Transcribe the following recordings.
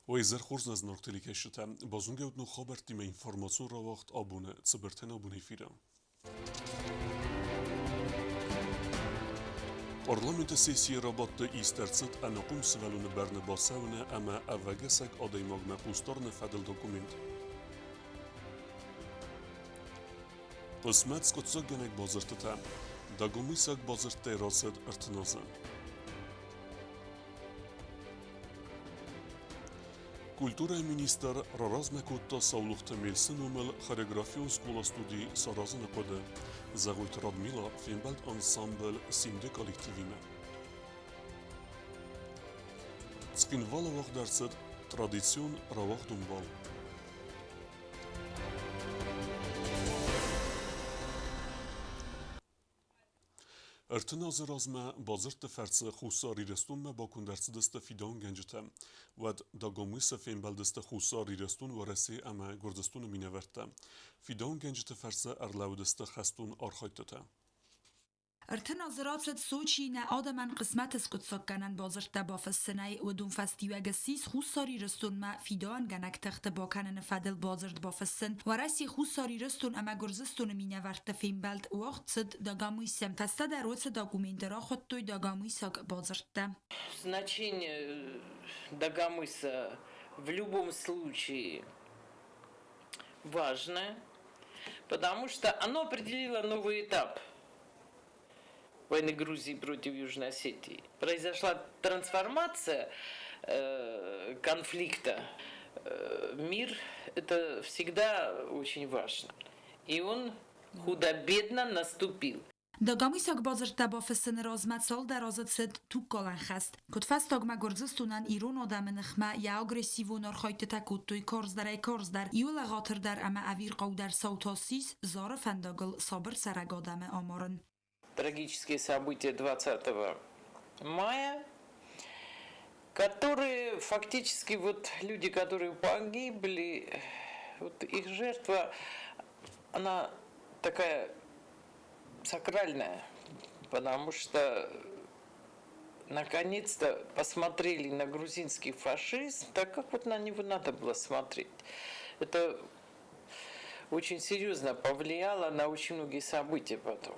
Уӕ изӕр хорз нӕ зынаргъ телекӕсджытӕ! Базонгӕ ут ног хабӕрттимӕ информацион рауагъд абоны цыбыртӕн абоны эфиры. Парламенты сессийы рабадты ист ӕрцыд ӕнахъом сывӕллоны бӕрны бацӕуыны ӕмӕ ӕвӕгӕсӕг адӕймагмӕ хъусдарыны фӕдыл документ. Хъысмӕт скъуыддзаггӕнӕг бадзырдтытӕ. Дагомысаг бадзырдтӕй рацыд 30 азы. Культурӕйы министр раразмӕ кодта Саулохты Мельсы номыл хореографион скъола-студи саразыны хъуыды. Зӕгъойты Радмила фембӕлд ансамбль «Симды» коллективимӕ. Цхинвалы уагъд ӕрцыд традицион рауагъдон бал. 30 азы размӕ бадзырдты фӕрцы Хуссар Ирыстонмӕ баконд ӕрцыдысты фидауынгӕнджытӕ. Уӕд Дагомысы фембӕлдысты Хуссар Ирыстон, Уӕрӕсе ӕмӕ Гуырдзыстоны минӕвӕрттӕ. Фидауынгӕнджыты фӕрцы ӕрлӕууыдысты хӕстон архайдтытӕ. 30 азы рацыд Сочийы нӕ адӕмӕн хъысмӕты скъуыддзаггӕнӕн бадзырдтӕ бафыссынӕй, уыдон фӕстиуӕг ссис Хуссар Ирыстонмӕ фидауӕнгӕнӕг тыхты бакӕныны фӕдыл бадзырд бафыссын. Уӕрӕсе, Хуссар Ирыстон ӕмӕ Гуырдзыстоны минӕвӕртты фембӕлд уагъд цыд Дагомысы. Фӕстӕдӕр уыцы документы рахуыдтой Дагомысаг бадзырдтӕ. Значение Дагомыса в любом случае важное, потому что оно определило новый этап войны Грузии против Южной Осетии. Произошла трансформация конфликта. Мир – это всегда очень важно. И он худо-бедно наступил. Дагомысаг бадзырдтӕ бафыссыны размӕ цалдӕр азы цыд тугкалӕн хӕст. Куыдфӕстагмӕ Гуырдзыстонӕн ирон адӕмы ныхмӕ йӕ агрессивон архайдтытӕ кодтой карздӕрӕй-карздӕр, иуыл ӕгъатырдӕр ӕмӕ ӕвирхъаудӕр цау та ссис Зары фӕндагыл сабыр цӕрӕг адӕмы амарын. Трагические события 20 мая, которые фактически вот люди, которые погибли, вот их жертва, она такая сакральная, потому что наконец-то посмотрели на грузинский фашизм так, как вот на него надо было смотреть. Это очень серьезно повлияло на очень многие события потом.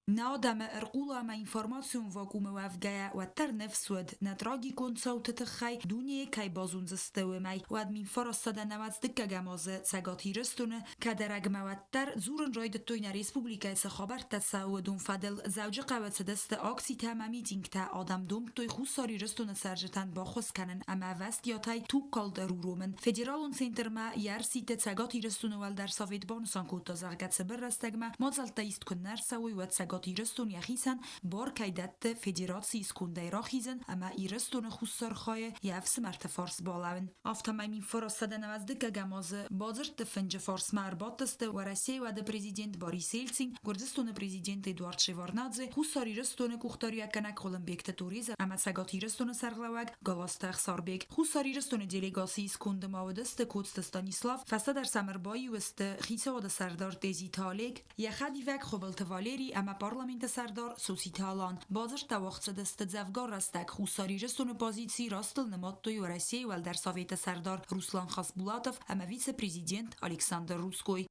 Нӕ адӕмы ӕрхъула ӕмӕ информацион вакуумы уӕвгӕйӕ, уӕддӕр ныфс уыд, нӕ трагикон цауты тыххӕй дунейы кӕй базондзысты, уымӕй. Уӕд 1995 азы Цӕгат Ирыстоны кӕд ӕрӕгмӕ уӕддӕр дзурын райдыдтой нӕ республикӕйы цы хабӕрттӕ цӕуы, уыдон фӕдыл. Дзӕуджыхъӕуы цыдысты акцитӕ ӕмӕ митингтӕ, адӕм домдтой Хуссар Ирыстоны цӕрджытӕн баххуыс кӕнын ӕмӕ ӕвӕстиатӕй тугкалд ӕруромын. Федералон центрмӕ йӕ ӕрсидты Цӕгат Ирыстоны Уӕлдӕр Совет банысан кодта, зӕгъгӕ, цыбыр рӕстӕгмӕ мадзӕлттӕ ист куы нӕ ӕрцӕуой, уӕд Цӕгат Ирыстон йӕхицӕн бар кӕй дӕтты федерацийы скондӕй рахизын ӕмӕ Ирыстоны хуссар хайы йӕ ӕфсымӕрты фарс балӕууын. Афтӕмӕй 1995 азы бадзырдты фынджы фарсмӕ ӕрбадтысты Уӕрӕсейы уӕды президент Борис Ельцин, Гуырдзыстоны президент Эдуард Шеварднадзе, Хуссар Ирыстоны къухдариуӕггӕнӕг Хъуылымбегты Тореза ӕмӕ Цӕгат Ирыстоны сӕргълӕууӕг Галазты Ӕхсарбег. Хуссар Ирыстоны делегацийы сконды ма уыдысты Коцты Станислав, фӕстӕдӕр сӕм ӕрбаиу сты хицауады сӕрдар Тезиты Олег, йӕ хӕдивӕг Хуыбылты Валери ӕмӕ парламенты сӕрдар Соситы Алан. Бадзырдтӕ уагъд цыдысты дзӕвгар рӕстӕг. Хуссар Ирыстоны позици растыл нымадтой Уӕрӕсейы Уӕлдӕр Советы сӕрдар Руслан Хасбулатов ӕмӕ вице-президент Александр Рудской.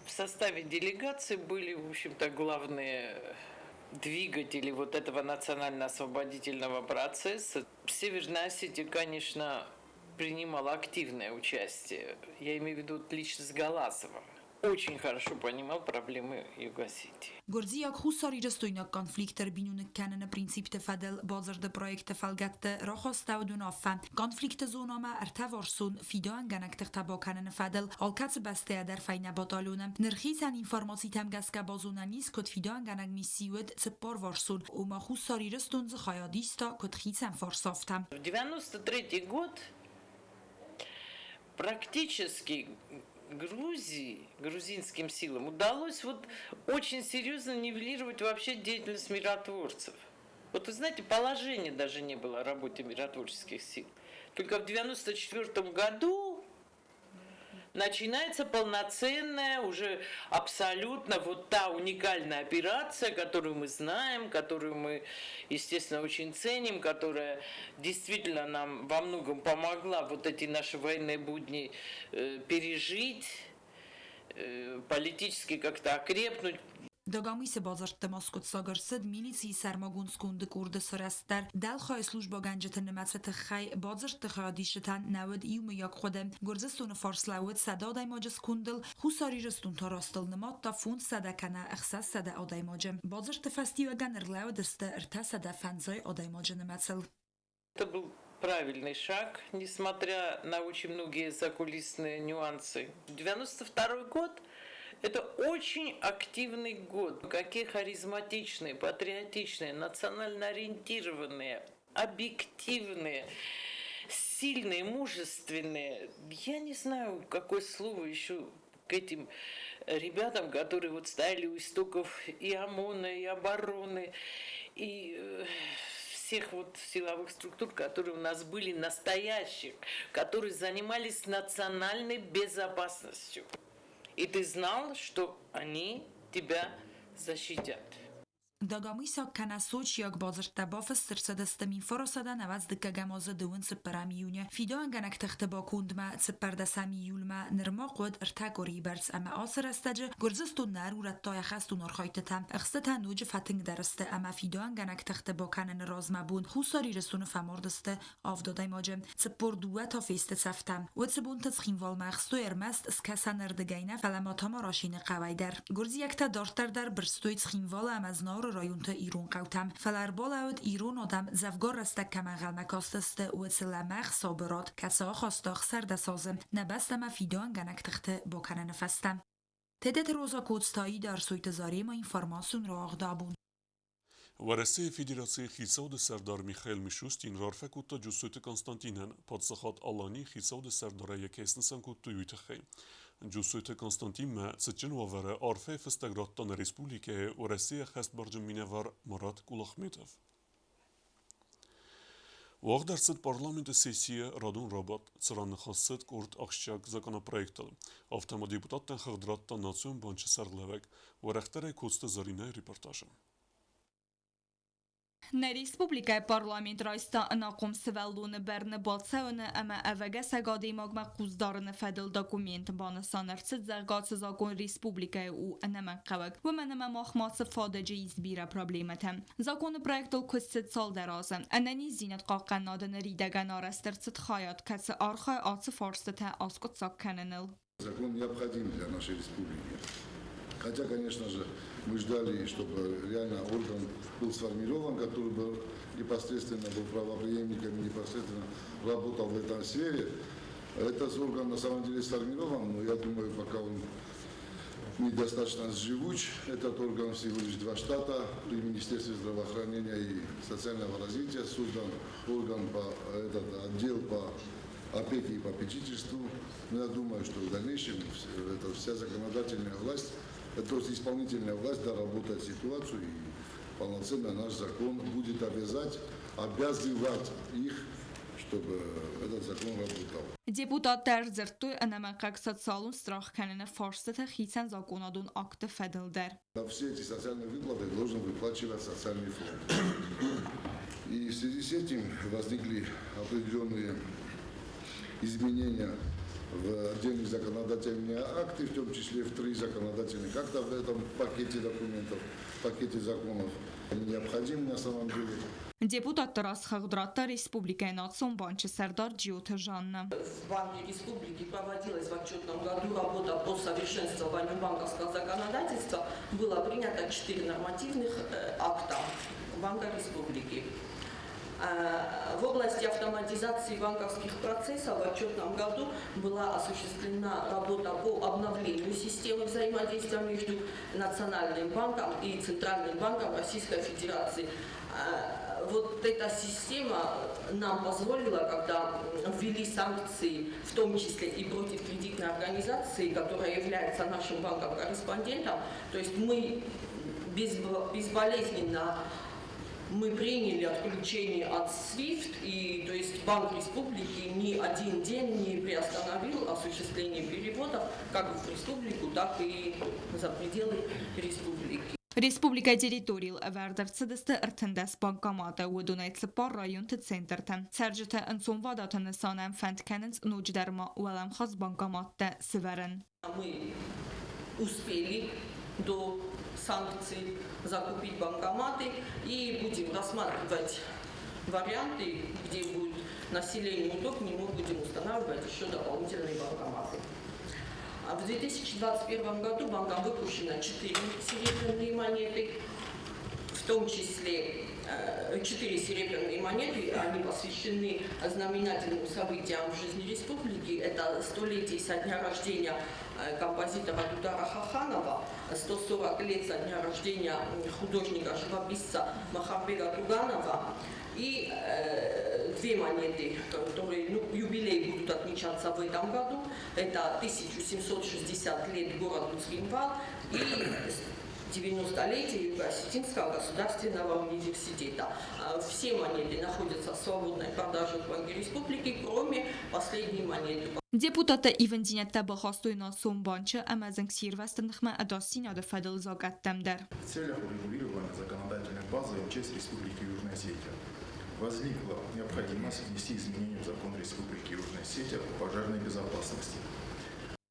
В составе делегации были, в общем-то, главные двигатели вот этого национально-освободительного процесса. Северная Осетия, конечно, принимала активное участие. Я имею в виду лично с Галазовым. Очень хорошо понимал проблемы Юго-Осетии. Гуырдзиаг-хуссарирыстойнаг конфликт ӕрбиноныг кӕныны принципты фӕдыл бадзырды проекты фӕлгӕтты рахастӕуыд уынаффӕ конфликты зонамӕ ӕртӕварсон фидауӕнгӕнӕг тыхтӕ бакӕныны фӕдыл алкӕцы бӕстӕйӕ дӕр фӕйнӕ батальоны. Ныр хицӕн информацитӕм гӕсгӕ базонӕн ис, куыд фидауӕнгӕнӕг мисси уыд цыппарварсон, ома Хуссар Ирыстон дзы хайад иста куыд хицӕн фарсафтӕ. В 93 год практически Грузии, грузинским силам удалось вот очень серьезно нивелировать вообще деятельность миротворцев. Вот вы знаете, положения даже не было о работе миротворческих сил. Только в 1994 году Начинается полноценная, уже абсолютно вот та уникальная операция, которую мы знаем, которую мы, естественно, очень ценим, которая действительно нам во многом помогла вот эти наши военные будни пережить, политически как-то окрепнуть. Дагомисы бадзырдты ма скъуыддзаг ӕрцыд милицийы сӕрмагонд сконды къорды сырӕзт дӕр. Дӕлхайы службӕгӕнджыты нымӕцы тыххӕй бадзырдты хайадисджытӕн нӕ уыд иумӕйаг хъуыды. Гуырдзыстоны фарс лӕууыд 100 адӕймаджы скондыл, Хуссар Ирыстон та растыл нымадта 500 кӕнӕ 600 адӕймаджы. Бадзырдты фӕстиуӕгӕн ӕрлӕууыдысты 350 адӕймаджы нымӕцыл. Это был правильный шаг, несмотря на очень многие закулисные нюансы. 92 год – это очень активный год. Какие харизматичные, патриотичные, национально ориентированные, объективные, сильные, мужественные. Я не знаю, какое слово еще к этим ребятам, которые вот стояли у истоков и ОМОНа, и обороны, и всех вот силовых структур, которые у нас были настоящих, которые занимались национальной безопасностью. И ты знал, что они тебя защитят. Дагомисаг кӕнӕ сочиаг бадзырдтӕ бафыст ӕрцыдысты 1992 азы 24 июны. Фидауынгӕнӕг тыхты бакондмӕ 14 июльмӕ нырма хъуыд ӕртӕ къуырийы бӕрц ӕмӕ ацы рӕстӕджы Гуырдзыстон нӕ ӕрурӕдта йӕ хӕстон архайдтытӕ. Ӕхстытӕ ноджы фӕтынгдӕр сты ӕмӕ фидауынгӕнӕг тыхты бакӕныны размӕ бон Хуссар Ирыстоны фӕмард сты авд адӕймаджы, 42 та фесты цӕфтӕ. Уыцы бонты Цхинвалмӕ ӕхстой ӕрмӕст скӕсӕнырдыгӕй нӕ, фӕлӕ ма Тамарашины хъӕуӕй дӕр. Гуырдзиӕгтӕ дарддӕр дӕр бырстой Цхинвалы ӕмӕ Знауыры районты ирон хъӕутӕм, фӕлӕ ӕрбалӕууыд, ирон адӕм дзӕвгар рӕстӕг кӕм ӕнхъӕлмӕ кастысты, уыцы лӕмӕгъ сабырад, кӕцы ахаста 16 азы, нӕ бӕстӕмӕ фидауынгӕнӕг тыхты бакӕныны фӕстӕ. Тедеты Роза Коцты Аида, Ӕрсойты Заремӕ, информацион рауагъд Абон. Уӕрӕсейы Федерацийы Хицауады Сӕрдар Михаил Мишустин раарфӕ кодта Джусойты Константинӕн, Паддзахад Аланийы Хицауады Сӕрдарӕй йӕ кӕй снысан кодтой, уый тыххӕй. Джусойты Константинмӕ цытджын уавӕры арфӕйы фыстӕг радта нӕ республикӕйы Уӕрӕсейы ӕххӕстбарджын минӕвар Марат Кулахметов. Уагъд ӕрцыд парламенты сессийы радон рабадт, цыран ныхас цыд къорд ахсджиаг законопроектыл. Афтӕ ма депутаттӕн хыгъд радта Национ банчы сӕргълӕууӕг, уӕрӕхдӕрӕй Коцты Зӕринӕйы репортажы. Нӕ республикӕйы парламент райста ӕнахъом сывӕллоны бӕрны бацӕуыны ӕмӕ ӕвӕгӕсӕг адӕймагмӕ хъусдарыны фӕдыл документ. Банысан ӕрцыд, зӕгъгӕ, ацы закон республикӕйы у ӕнӕмӕнгхъӕуӕг, уымӕн ӕмӕ махмӕ ацы фадыджы ис бирӕ проблемӕтӕ. Законы проектыл куыст цыд цалдӕр азы. Ӕнӕниздзинад хъахъхъӕнынады ныридӕгӕн арӕзт ӕрцыд хайад, кӕцы архайы ацы фарстытӕ аскъуыддзаг кӕныныл. Закон необходим для нашей республики. Хотя, конечно же, мы ждали, чтобы реально орган был сформирован, который бы непосредственно был правопреемником и непосредственно работал в этом сфере. Этот орган на самом деле сформирован, но я думаю, пока он недостаточно живуч. Этот орган всего лишь два штата. При Министерстве здравоохранения и социального развития создан орган по, этот отдел по опеке и попечительству. Но я думаю, что в дальнейшем это вся законодательная власть, то есть исполнительная власть доработает ситуацию, и полноценно наш закон будет обязывать их, чтобы этот закон работал. Депутаттӕ ӕрдзырдтой ӕнӕмӕнгхъӕуӕг социалон страх кӕныны фарстытӕ хицӕн законадон акты фӕдыл дӕр. На все эти социальные выплаты должен выплачивать социальный фонд. И в связи с этим возникли определенные изменения в отдельные законодательные акты, в том числе в три законодательных акта в этом пакете документов, пакете законов. Они необходимы на самом деле. Депутатты раз хыгъд радта республикӕйы Национ банчы сӕрдар Джиоты Жанна. В Банке Республики проводилась в отчетном году работа по совершенствованию банковского законодательства. Было принято четыре нормативных акта Банка Республики. В области автоматизации банковских процессов в отчетном году была осуществлена работа по обновлению системы взаимодействия между Национальным банком и Центральным банком Российской Федерации. Вот эта система нам позволила, когда ввели санкции, в том числе и против кредитной организации, которая является нашим банком-корреспондентом, то есть мы безболезненно Мы приняли отключение от SWIFT, и то есть Банк Республики ни один день не приостановил осуществление переводов как в республику, так и за пределы республики. Республикӕйы территорийыл ӕвӕрд ӕрцыдысты 13 банкоматы, уыдонӕй цыппар районты центрты. Цӕрджытӕ ӕнцонвадаты нысанӕн фӕнд кӕнынц ноджыдӕр ма уӕлӕмхас банкоматтӕ сывӕрын. Мы успели до санкций закупить банкоматы и будем рассматривать варианты, где будет населению удобнее, мы будем устанавливать еще дополнительные банкоматы. А в 2021 году банком выпущено 4 серебряные монеты, в том числе 4 серебряные монеты, они посвящены знаменательным событиям в жизни республики. Это столетие со дня рождения композитора Дудара Хаханова, 140 лет со дня рождения художника-живописца Махарбега Туганова и две монеты, которые, ну, юбилей будут отмечаться в этом году. Это 1760 лет городу Цхинвал и 90-летие Юго-Осетинского государственного университета. Все монеты находятся в свободной продаже в Банке Республики, кроме последней монеты. Депутаттӕ ивындзинӕдтӕ бахастой Национ банчы ӕмӕ зынгсирвӕзты ныхмӕ ӕдасдзинады фӕдыл закъӕттӕм дӕр. В целях урегулирования законодательной базы МЧС Республики Южная Осетия возникла необходимость внести изменения в закон Республики Южная Осетия о пожарной безопасности.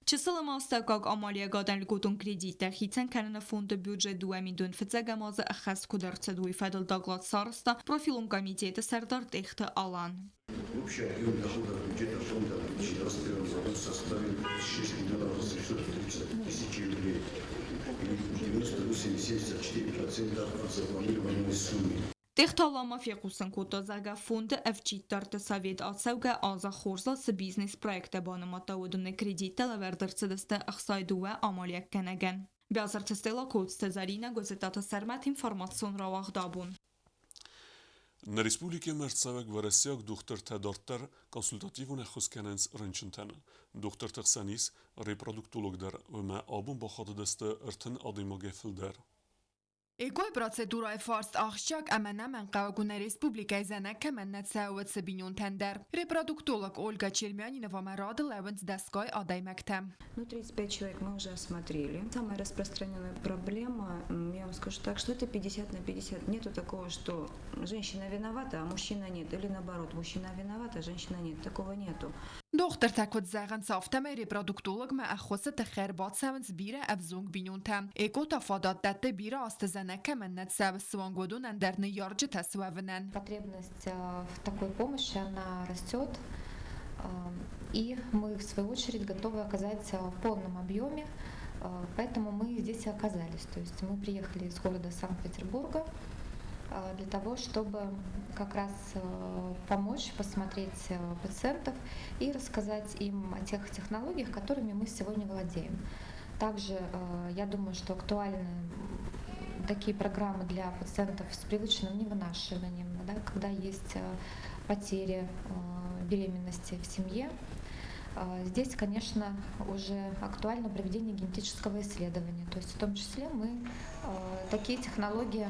Чысыл ӕмӕ астӕуккаг амалиуӕгадӕн льготон кредиттӕ хицӕн кӕныны фонды бюджет 2005 азы ӕххӕст куыд ӕрцыд, уый фӕдыл доклад сарӕзта профилон комитеты сӕрдар Тъехты Алан. Общий объем доходов бюджета фонда в 2021 году составил 36 миллионов 830 тысяч рублей, или 98,74% от запланированной суммы. Тъехты Алан ма фехъусын кодта, зӕгъгӕ, фонды ӕвджиддарты совет ацӕугӕ азы хорзыл цы бизнес-проекттӕ банымадта, уыдоны кредиттӕ лӕвӕрд ӕрцыдысты 62 амалиуӕггӕнӕгӕн. Биазырты Стелла, Коцты Зӕринӕ, Гуыззыттаты Сӕрмӕт, информацион рауагъд Абон. Нӕ республикӕмӕ ӕрцӕуӕг уӕрӕсейаг дохтыртӕ дарддӕр консультативон ӕххуыс кӕнынц рынчынтӕн. Дохтырты хсӕн ис репродуктолог дӕр, уымӕ абон бахатыдысты 30 адӕймагӕй фылдӕр. ЭКО-йы процедурӕйы фарст ахсджиаг ӕмӕ ӕнӕмӕнгхъӕуӕг у нӕ республикӕйы зӕнӕг кӕмӕн нӕ цӕуы, уыцы бинонтӕн дӕр. Репродуктолог Ольга Чермяниновамӕ рады лӕууынц дӕсгай адӕймӕгтӕ. Ну, 35 человек мы уже осмотрели. Самая распространенная проблема, я вам скажу так, что это 50 на 50. Нету такого, что женщина виновата, а мужчина нет. Или наоборот, мужчина виноват, а женщина нет. Такого нету. Дохтыртӕ куыд зӕгъынц, афтӕмӕй репродуктологмӕ ӕххуысы тыххӕй ӕрбацӕуынц бирӕ ӕвзонг бинонтӕ. ЭКО та фадат дӕтты бирӕ азты зӕнӕг кӕмӕн нӕ цӕуы, суанг уыдонӕн дӕр ныййарджытӕ суӕвынӕн. Потребность в такой помощи, она растет, и мы, в свою очередь, готовы оказать в полном объеме, поэтому мы здесь и оказались. То есть мы приехали из города Санкт-Петербурга для того, чтобы как раз помочь посмотреть пациентов и рассказать им о тех технологиях, которыми мы сегодня владеем. Также я думаю, что актуальны такие программы для пациентов с привычным невынашиванием, да, когда есть потери беременности в семье. Здесь, конечно, уже актуально проведение генетического исследования. То есть в том числе мы такие технологии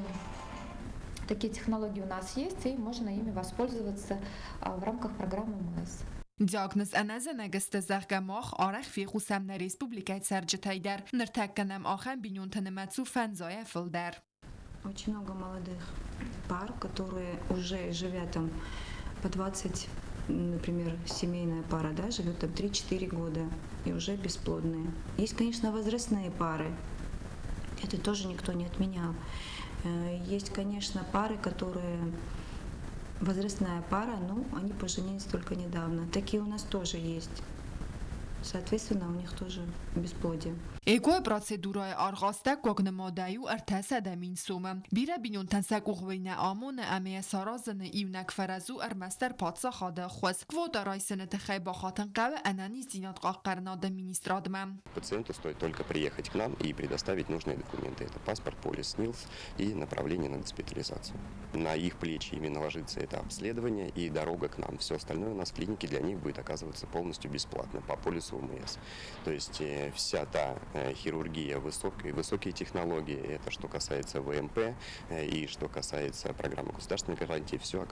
у нас есть, и можно ими воспользоваться в рамках программы ОМС. Диагноз ӕнӕзӕнӕг сты, зӕгъгӕ, мах арӕх фехъусӕм нӕ республикӕйы цӕрджытӕй дӕр. Ныртӕккӕ нӕм ахӕм бинонты нымӕц у фӕндзайӕ фылдӕр. Очень много молодых пар, которые уже живя там по 20, например, семейная пара, да, живет там 3-4 года и уже бесплодные. Есть, конечно, возрастные пары, это тоже никто не отменял. Есть, конечно, пары, которые возрастная пара, но они поженились только недавно. Такие у нас тоже есть. Соответственно, у них тоже бесплодие. ЭКО-йы процедурӕйы аргъ астӕуккаг нымадӕй у 300 000 сомы. Бирӕ бинонтӕн сӕ къух уый нӕ амоны ӕмӕ йӕ саразыны иунӕг фӕрӕз у ӕрмӕстдӕр паддзахады ӕххуыс. Квота райсыны тыххӕй бахатын хъӕуы ӕнӕниздзинад хъахъхъӕнынады министрадмӕ. Пациенту стоит только приехать к нам и предоставить нужные документы. Это паспорт, полис, СНИЛС и направление на госпитализацию. На их плечи именно ложится это обследование и дорога к нам. Все остальное у нас в клинике для них будет оказываться полностью бесплатно по полису. оплачивается ОМС. То есть вся та хирургия, высокие технологии, это что касается ВМП и что касается программы государственной гарантии, все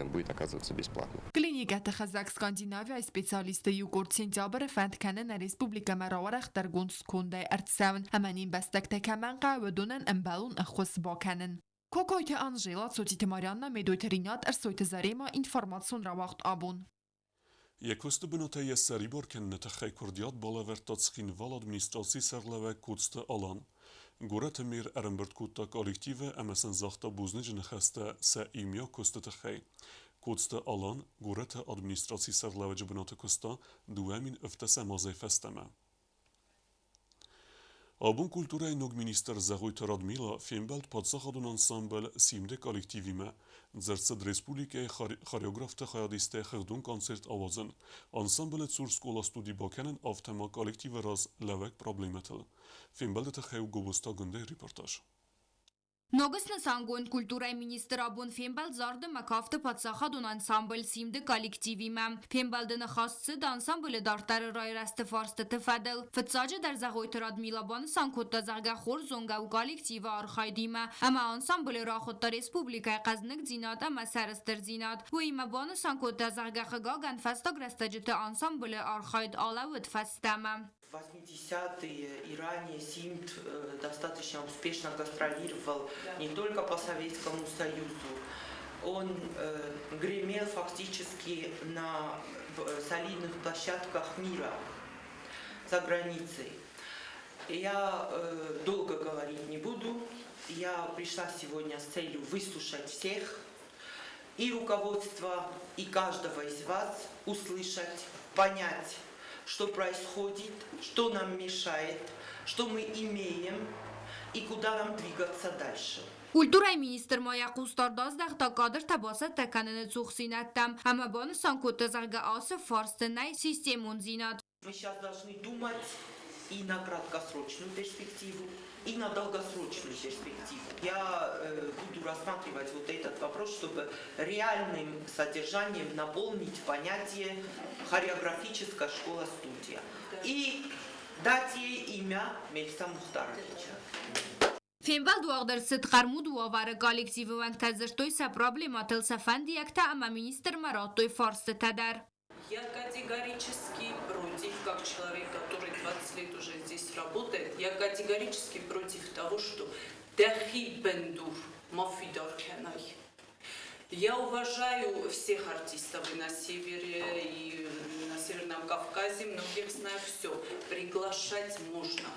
будет оказываться бесплатно. Клиникӕты хызӕг Скандинавияйы специалистты иу къорд сентябры фӕнд кӕны нӕ республикӕмӕ рауӕрӕхдӕргонд скондӕй ӕрцӕуын ӕмӕ не мбӕстӕгтӕ кӕмӕн хъӕуы, уыдонӕн ӕмбӕлон ӕххуыс бакӕнын. Кокойты Анжела, Цоциты Марианна, Медойты Ринат, Ӕрсойты Зарема, информацион рауагъд абон. Йӕ куысты бынатӕй йӕ ссӕрибар кӕныны тыххӕй куырдиат балӕвӕрдта Цхинвалы администрацийы сӕргълӕууӕг Коцты Алан. Горӕты мэр ӕрӕмбырд кодта коллективы ӕмӕ сын загъта бузныджы ныхӕстӕ сӕ иумиаг куысты тыххӕй. Коцты Алан горӕты администрацийы сӕргълӕууӕджы бынаты куыста 2017 азӕй фӕстӕмӕ. Абон культурӕйы ног министр Зӕгъойты Радмила фембӕлд паддзахадон ансамбль «Симд-ы коллективимӕ. Дзырд республикӕйы хореографты хайадистӕй хыгъдон концерт ауадзын. Ансамблы цур скъола-студи бакӕнын, афтӕ ма коллективы раз лӕууӕг проблемӕтыл. Фембӕлды тыххӕй у Гобозты Агуындӕйы репортаж. Ног снысангонд культурӕйы министр абон фембӕлд зарды ӕмӕ кафты паддзахадон ансамбль «Симд-ы» коллективимӕ. Фембӕлды ныхас цыд ансамблы дарддӕры райрӕзты фарстыты фӕдыл. Фыццаджыдӕр Зӕгъойты Радмила банысан кодта, зӕгъгӕ, хорз зонгӕ у коллективы архайдимӕ ӕмӕ ансамблы рахуыдта республикӕйы хъӕзныгдзинад ӕмӕ сӕрыстырдзинад. Уыимӕ банысан кодта, зӕгъгӕ, хъыгагӕн, фӕстаг рӕстӕджыты ансамблы архайд алӕууыд фӕстӕмӕ. 80-е и ранее Симд достаточно успешно гастролировал не только по Советскому Союзу. Он гремел фактически на солидных площадках мира за границей. Я долго говорить не буду. Я пришла сегодня с целью выслушать всех, и руководство, и каждого из вас услышать, понять, что происходит, что нам мешает, что мы имеем и куда нам двигаться дальше. Культурӕйы министр ма йӕ хъусдард аздӕхта кадртӕ бацӕттӕ кӕныны цухдзинӕдтӕм ӕмӕ банысан кодта, зӕгъгӕ, ацы фарсты нӕй системондзинад. Мы сейчас должны думать и на краткосрочную перспективу, и на долгосрочную перспективу. Я буду рассматривать вот этот вопрос, чтобы реальным содержанием наполнить понятие хореографическая школа-студия. И дать ей имя Мельса Мухтаровича. Фембӕлд уагъд ӕрцыд хъӕрмуд уавӕры коллективы уӕнгтӕ дзырдтой сӕ проблемӕтыл, сӕ фӕндиӕгтӕ ӕмӕ министрмӕ радтой фарстытӕ дӕр. Я категорически против, как человек, который 20 лет уже здесь работает, я категорически против того, что дӕхи бындур ма фидар кӕнай. Я уважаю всех артистов и на севере, и на Северном Кавказе, многих знаю все. Приглашать можно.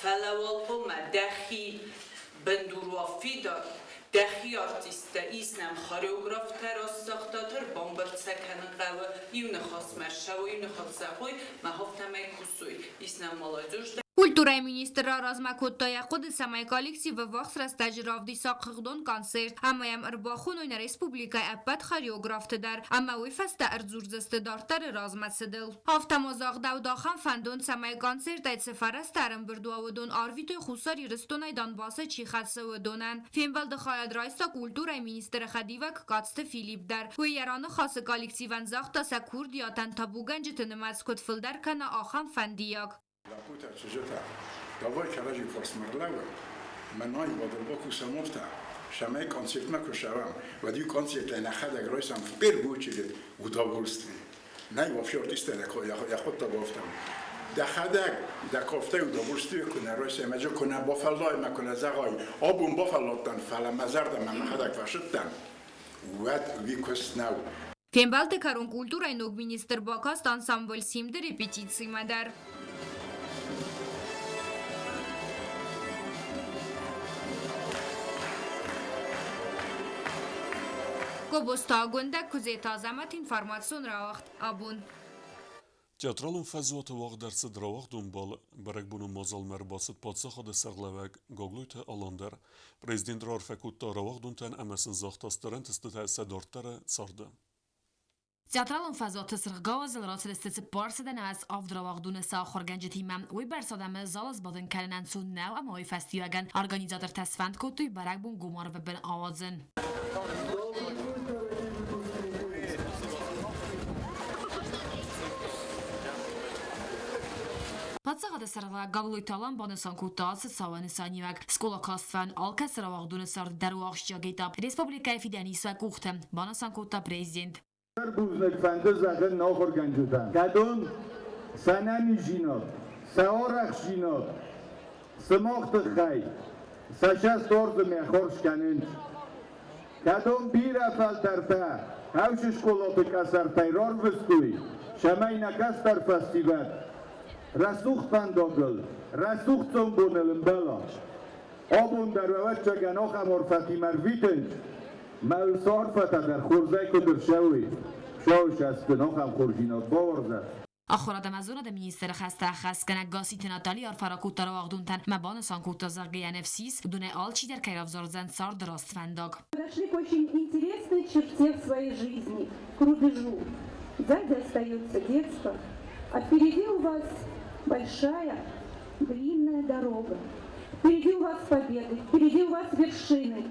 Фӕлӕ уал хъуамӕ дӕхи бындур уа фидар, дӕхи артисттӕ ис нӕм хореографтӕ, рӕсугъддӕр бамбырд сӕ кӕнын хъӕуы иу ныхасмӕ ссӕуой, иу ныхас зӕгъой, мӕ афтӕмӕй кусой. Ис нӕм молодежь. Культурӕйы министр раразмӕ кодта йӕ хъуыды, цӕмӕй коллективы ӕввахс рӕстӕджы равдиса хыгъдон концерт ӕмӕ йӕм ӕрбахоной нӕ республикӕйы ӕппӕт хореографты дӕр ӕмӕ уый фӕстӕ ӕрдзурдзысты дарддӕры размӕцыдыл. Афтӕ ма загъдӕуыд ахӕм фӕндон, цӕмӕй концертӕй цы фӕрӕзтӕ ӕрӕмбырд уа, уыдон арвитой Хуссар Ирыстонӕй Донбассы чи хӕцы, уыдонӕн. Фембӕлды хайад райста культурӕйы министры хӕдивӕг Кацты Филипп дӕр. Уый йӕ раныхасы коллективӕн загъта, сӕ курдиатӕн табугӕнджыты нымӕц куыд фылдӕр кӕна, ахӕм фӕндиаг. Лӕппутӕ, чызджытӕ, давай кӕрӕдзи фарсмӕ рлӕууӕм, мӕнӕй уӕдӕ бакусӕм афтӕ, цӕмӕй концертмӕ куы ссӕуӕм, уӕд-иу концертӕй нӕхӕдӕг райсӕм в первую очередь удовольствие. Нӕй вообще артисттӕ йӕ хъуыддаг афтӕ у. Дӕхӕдӕг дӕ кафтӕй удовольствие куы нӕ райсай, ӕмӕ дзы куы нӕ бафӕллай ӕмӕ куы нӕ зӕгъай, абон бафӕлладтӕн, фӕлӕ мӕ зӕрдӕмӕ мӕхӕдӕг фӕсыдтӕн, уӕд уый куыст нӕу. Фембӕлды кӕрон культурӕйы ног министр бакаст ансамбль «Симд-ы» репетицимӕ дӕр. Гобозты Агуындӕ, Куыдзеты Азӕмӕт, информацион рауагъд «Абон». Театралон фӕзуаты уагъд ӕрцыд рауагъдон бал. Бӕрӕгбонон мадзалмӕ ӕрбацыд паддзахады сӕргълӕууӕг Гаглойты Алан дӕр. Президент раарфӕ кодта рауагъдонтӕн ӕмӕ сын загъта стыр ӕнтыстытӕ сӕ дарддӕры царды. Театралон фӕзуаты Сырх гауызыл рацыдысты 407 рауагъдоны сӕ ахуыргӕнджытимӕ. Уыйбӕрц адӕмы залы сбадын кӕнын ӕнцон нӕу ӕмӕ уый фӕстиуӕгӕн организатортӕ сфӕнд кодтой бӕрӕгбон гом арвы бын ауадзын. Паддзахады сӕргълӕууӕг Гаглойты Алан банысан кодта ацы цауы нысаниуӕг. Скъола каст фӕн алкӕцы рауагъдоны царды дӕр у ахсджиаг этап. Республикӕйы фидӕн ис сӕ къухты, банысан кодта президент. Бузныг фӕнды зӕгъын ахуыргӕнджытӕн, кӕдон сӕ нӕниздзинад, сӕ арӕхстдзинад сымах тыххӕй сӕ цӕст ордымӕ хорз кӕнынц. Кӕдон бирӕ фӕлтӕртӕ хӕусы скъолаты къӕсӕртӕй рарвыстой, цӕмӕй нӕ кӕстӕр фӕсивӕд рӕсугъд фӕндагыл, рӕсугъд сомбоныл ӕмбӕла. Абон дӕр ӕвӕццӕгӕн ахӕм арфӕтимӕ рвитынц, мӕ уыцы арфӕтӕ дӕр хорзӕй куыд ӕрцӕуой, Хуыцауы сӕстын ахӕм хорздзинад бауарзӕд. Ахуырад ӕмӕ зонады министры хӕстӕ ӕххӕстгӕнӕг Гасситы Натали арфӕ ракодта рауагъдонтӕн ӕмӕ банысан кодта, зӕгъгӕ, йӕ ныфс ис, уыдонӕй алчидӕр кӕй равзардзӕн царды раст фӕндаг. Подошли к очень интересной черте в своей жизни, к рубежу. Сзади остается детство, а впереди у вас большая, длинная дорога. Впереди у вас победы, впереди у вас вершины.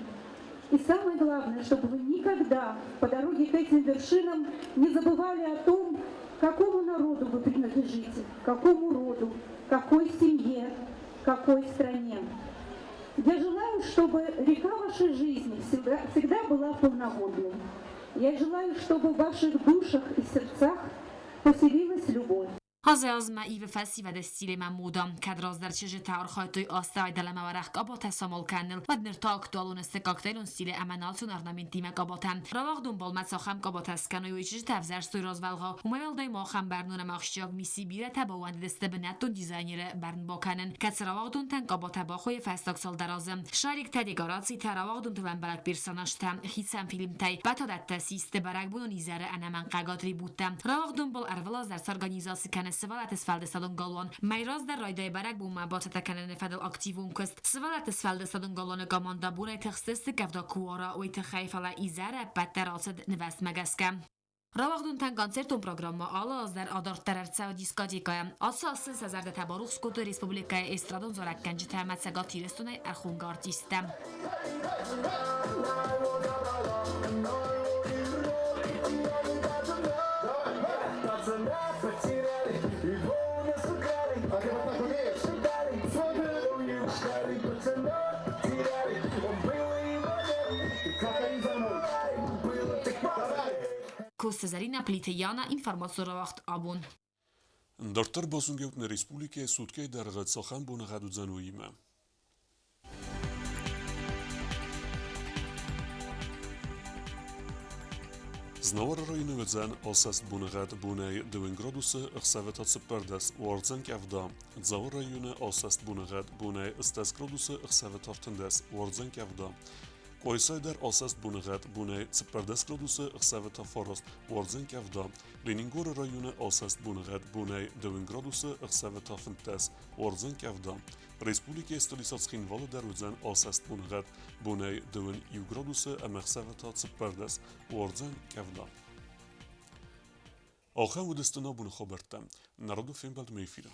И самое главное, чтобы вы никогда по дороге к этим вершинам не забывали о том, какому народу вы принадлежите, какому роду, какой семье, какой стране. Я желаю, чтобы река вашей жизни всегда, всегда была полноводной. Я желаю, чтобы в ваших душах и сердцах поселилась любовь. Азӕй азмӕ ивы фӕсивӕды стиль ӕмӕ мода. Кӕд раздӕр чызджытӕ архайдтой астӕуӕй дӕлӕмӕ уӕрӕх къабатӕ самал кӕныныл, уӕд ныр та актуалон сты коктейлон стилы ӕмӕ национ орнаментимӕ къабатӕ. Рауагъдон балмӕ цахӕм къабатӕ скӕной, уый чызджытӕ ӕвзӕрстой развӕлгъау. Уымӕй уӕлдай ма ахӕм бӕрнон ӕмӕ ахсджиаг мисси бирӕтӕ баууӕндыдысты бынӕттон дизайнеры бӕрн бакӕнын, кӕцы рауагъдонтӕн къабатӕ бахойы фӕстаг цалдӕр азы. Шариктӕ, декорацитӕ, рауагъдонтыл ӕмбӕлӕг персонажтӕ, хицӕн фильмтӕй, батадӕттӕ систы бӕрӕгбонон изӕры ӕнӕмӕнгхъӕугӕ атрибуттӕ. Рауагъдон бал ӕрвылаз дӕр сорганизаци кӕны сывӕллӕтты сфӕлдыстадон галуан. Мӕй раздӕр райдайы бӕрӕгбонмӕ бацӕттӕ кӕныны фӕдыл активон куыст. Сывӕллӕтты сфӕлдыстадон галуаны командӕ бонӕй тыхстысты къӕвда куы уара, уый тыххӕй, фӕлӕ изӕры ӕппӕт дӕр ацыд нывӕстмӕ гӕсгӕ. Рауагъдонтӕн концертон программӕ алы аз дӕр адарддӕр ӕрцӕуы дискотекӕйӕ. Ацы аз сын сӕ зӕрдӕтӕ барухс кодтой республикӕйы эстрадон зарӕггӕнджытӕ ӕмӕ Цӕгат Ирыстонӕй ӕрхонгӕ артисттӕ. Коцты Зӕринӕ, Плиты Яна, информацион рауагъд абон. Дарддӕр базонгӕ нӕ республикӕйы суткӕйы дӕргъы цахӕм боныгъӕд уыдзӕн, уыимӕ. Знауыры районы уыдзӕн асӕст боныгъӕд бонӕй 2 градусы, ӕхсӕвы та 14, уардзӕн къӕвда. Дзауы районы асӕст боныгъӕд бонӕй 10 градусы, ӕхсӕвы та 13, уардзӕн къӕвда. Къуайсайы дӕр асӕст боныгъӕд бонӕй 14 градусы, ӕхсӕвы та 9, уардзӕн къӕвда. Ленингоры районы асӕст боныгъӕд бонӕй 2 градусы, ӕхсӕвы та 15, уардзӕн къӕвда. Республикӕйы столицӕ Цхинвалы дӕр уыдзӕн асӕст боныгъӕд бонӕй 21 градусы ӕмӕ ӕхсӕвы та 14, уардзӕн къӕвда. Ахӕм уыдысты нӕ абоны хабӕрттӕ. Народу фембӕлдмӕ эфиры.